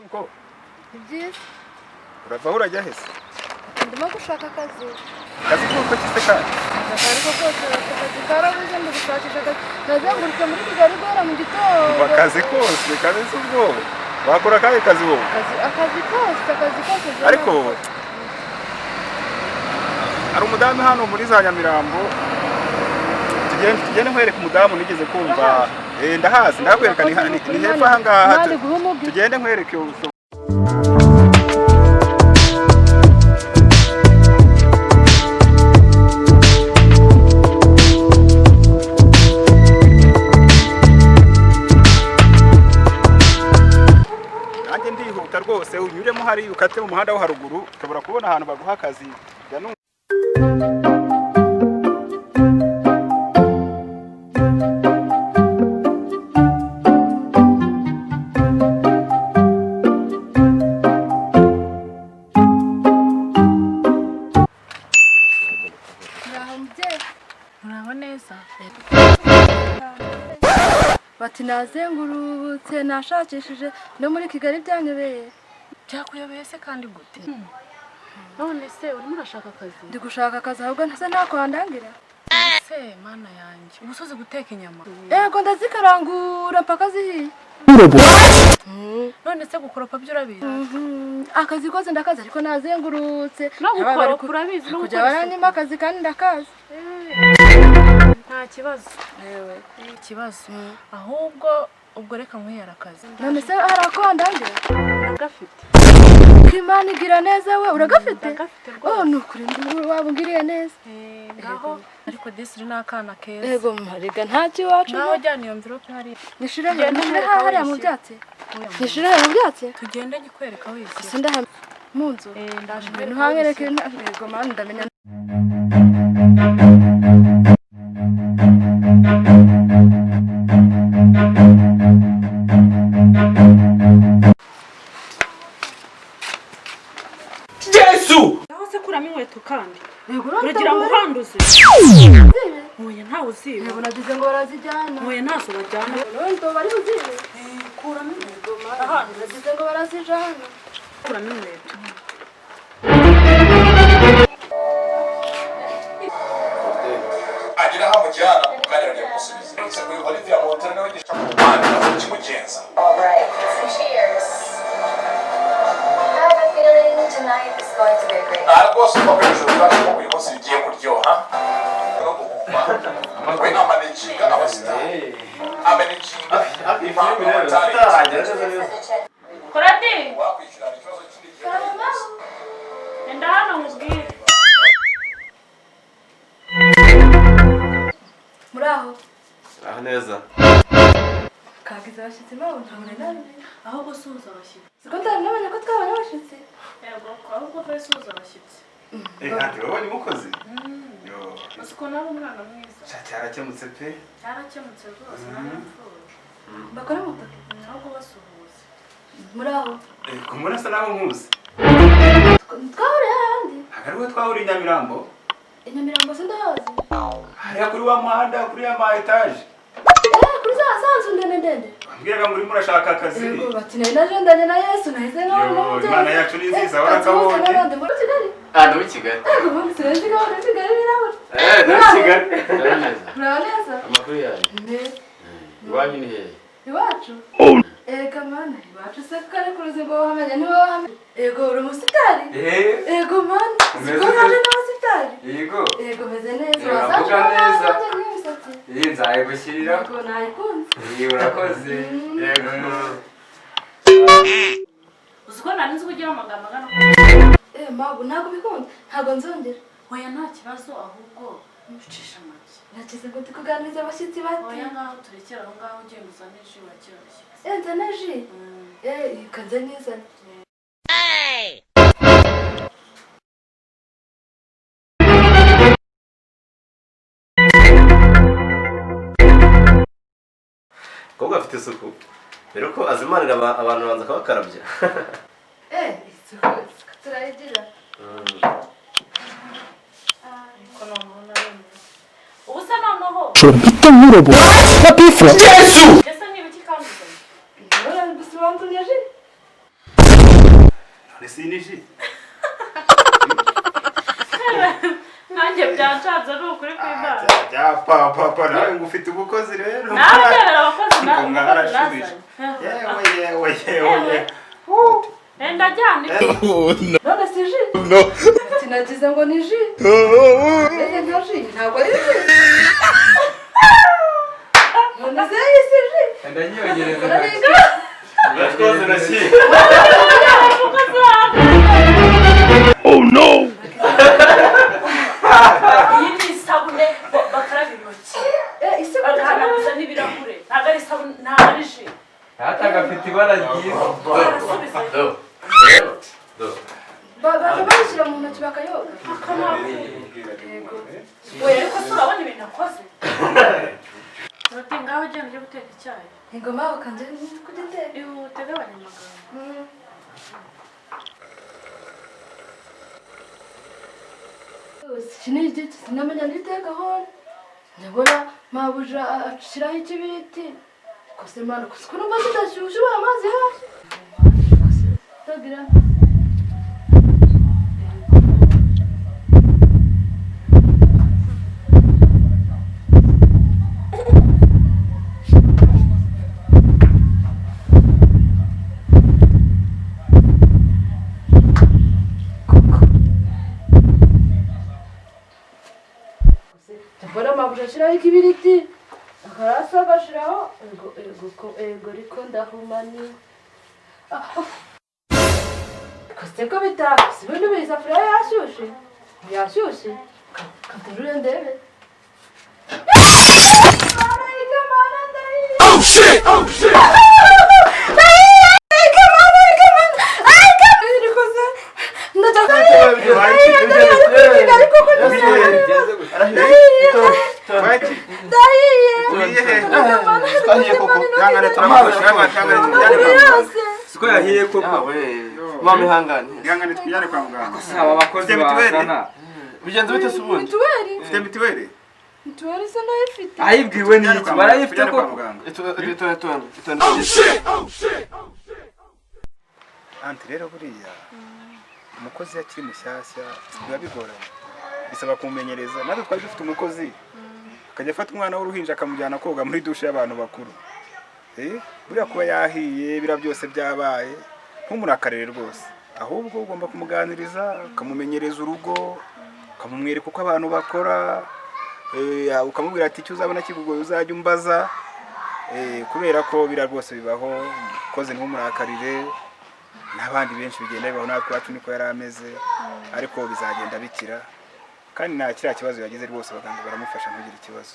Mko, Ni byiza. Urava aho urajya hese? Ndimo gushaka akazi. Akazi k'uko kise kandi? Akazi ariko kose, akazi karabuze. Ndi gushakisha akazi, nazengurutse muri Kigali guhera mu gitondo. Akazi kose kabisa, ubwo wakora akahe kazi wowe? Akazi kose, akazi kose. Ariko hari umudamu hano muri za Nyamirambo, tugende, tugende nkwereke umudamu nigeze kumva. Ndahazi, ndahakwereka, ni hepfo aha ngaha. Imana iguhe umugisha. Tugende nkwereke. Nanjye ndihuta rwose, unyuremo hariya ukate mu muhanda wo haruguru, ushobora kubona ahantu baguha akazi. Jya Muraho mubyeyi. Muraho neza. Bati nazengurutse, nashakishije no muri Kigali, byanyobeye. Byakuyobeye se kandi gute? None se urimo urashaka akazi? Ndi gushaka akazi, ahubwo ntase nakwandangira. Se mana yanjye, ubu uzi guteka inyama? Yego, ndazikarangura mpaka zihiye. None se gukoropa byo urabizi? Akazi kose ndakazi, ariko nazengurutse. No Aba bari gukoropa urabizi, no kujya gukora baranyima akazi kandi ndakazi. Nta kibazo. Yewe. Nta kibazo, ahubwo ubwo reka nkwihera akazi. None se hari ako wandangira? Ndagafite. Ko Imana igira neza we, uragafite? Ndagafite Oh, rwose. ni ukuri waba ungiriye neza. Ngaho, ariko disi uri n'akana keza. Yego mariga, ntacyo iwacu. Ngaho jyana iyo mvirope hariya. Nishire he? Genda Nishire nkwereka hariya mu wishyura. byatsi? Nishire mu byatsi? Tugende nyikwereka wishyura. Ese ndahamya mu nzu? Ndaje Ibintu nkwereka hanyereke. wishyura. Yego mani, ndamenya. Aho se kuramo inkweto kandi? Yego. Uragira ngo uhanduze? Nkuye ntawe uziba. Yego, nagize ngo barazijyana. Nkuye ntazo bajyana. None bari buzibe? Kuramo inkweto. Nagize ngo barazijyana. Kuramo inkweto. Agira aho amujyana mu kanya agiye kumusubiza. Uretse kuri Olivia Montero nawe gisha ku mpande kimugenza. All right. Cheers. I have a feeling tonight is going to be a great Nta rwose uva hejuru kandi ko uyu munsi bigiye kuryoha no guhumba. We amanaginga abasitari, amanaginga impano abatari. Koradi. Wakwishyurana ikibazo kindi gihe. Enda hano nkubwire. Muri aho? Aho neza. Kagize abashyitsi babo, ntabwo nari nabimenya. Ahubwo suhuza abashyitsi. Siko ntari namenye ko twabonye abashyitsi. Yego, ahubwo ve suhuza abashyitsi. Ntabwo wabonye umukozi? Yo, Uzi ukuntu ari umwana mwiza? Sha, cyarakemutse pe. Cyarakemutse rwose, nawe mfura. Bakora moto. Ahubwo basuhuza. Muri aho? Kumubona asa naho nkuzi. Twahuriye ahandi. Ntabwo ari we twahuriye i Nyamirambo? I Nyamirambo se ndahazi. Hariya kuri wa muhanda, kuri ya ma etaje. Kuri za nzu ndende ndende. Wambwiraga ngo urimo urashaka akazi. Yego, bati nari najendanye na Yesu, nahise nkabona Yo, umubyeyi. Imana yacu ni nziza, warakabonye. N'abandi muri Kigali. Ah, ni uw'i Kigali. Yego, ubundi sinzi ko muri Kigali birabura. Eh, ni uw'i Kigali. Muraho neza. Muraho neza. Amakuru yawe? Meza. Iwanyu ni hehe? Iwacu? Ega mana, iwacu se ko ari kuruzi ngo wahamenye, niwe wahamenye. Ego, uri umusitari? Ego mana, Umeze siko ute? naje n'abasitari. Yego. Ego, meze neza. Yego, Wazaje uravuga neza. wanjye nk'imisatsi. Iyi nzayigushyirira. Yego, nayikunze. Iyi urakoze. Yego. Uzi ko nari nzi ko ugira amagambo angana? Mabu, ntabwo bikunda. Ntabwo nzongera. Oya, nta kibazo, ahubwo ucisha make. Nagize ngo ndi kuganiriza abashyitsi bati. Oya, ngaho turekere aho ngaho, ugenda uzane ji wakira abashyitsi. Nzane ji? Kanze nizane. Kobwa afite isuku. Mbere ko azimanira abantu banza akabakarabya. Isuku turayigira. Ubu se noneho Mpita nkurobo papifura. Yesu niba iki kandi Ndabona gusa ubanza ji. None si ni ji. Nanjye byancanze ni ukuri kw'Imana. Bya papa nawe ngo ufite ubukozi rero. Nawe ndebera abakozi Ngo mwarashubije. nazanye. Yewe yewe yewe. Enda jyana iki? None si ji. No. Sinagize ngo ni ji. Mbese nka ji ntabwo ari ji. None se iyi si ji. Ndanyogereza. Twose naki. Umukozi wawe. Oh no. Iyi ni isabune bakaraba intoki. Isabune bagahanaguza n'ibirahure. Ntabwo ari isabune, ntabwo ari ji. Hata gafite ibara ryiza. Barasubiza. Do. Do. Baza bayishyira mu ntoki bakayoga. Yego. Oya ariko se urabona ibintu akoze. Uti ngaho ugenda ujye guteka icyayi. Ingoma bakanje kugiteka. Ihute gabanya amagambo. Iki ni igiti sinamenya nditekaho. Ndabona mabuja ashyiraho ikibiriti. Kose mana kuko numva kidashyushye ubaye amazi hasi. Tagira. Ndabona mabuja ashyiraho ikibiriti. Akarasa agashiraho ego ego ko ego riko ndahumani. Kose ko bitaka sibintu bisafuriya yashyushye. Yashyushye. Katerure ndebe. Oh shit. Oh shit. Siko yahiye koko. Mama ihangane. Ihangane tujyane kwa muganga. Saba abakozi bazana. Bigenze bite se ubundi? Mituweli. Ufite mituweli? Mituweli se ndayifite. Ayibwiwe n'iki? Barayifite koko. Itonde. Oh shit. Oh shit. Anti rero buriya umukozi yakiri mushyashya biba bigoranye. Bisaba kumumenyereza. Natwe twari dufite umukozi akajya afata umwana w'uruhinja akamujyana koga muri dushe y'abantu bakuru. Buriya kuba yahiye bira byose byabaye ntumurakarire rwose. Ahubwo ugomba kumuganiriza, ukamumenyereza urugo, ukamumwereka uko abantu bakora, ukamubwira ati icyo uzabona kikugoye uzajya umbaza. Kubera ko bira rwose bibaho, umukozi ntumurakarire. N'abandi benshi bigenda bibaho, natwe iwacu niko yari ameze, ariko bizagenda bikira. Kandi nta kiriya kibazo yagize rwose abaganga baramufasha ntugire ikibazo.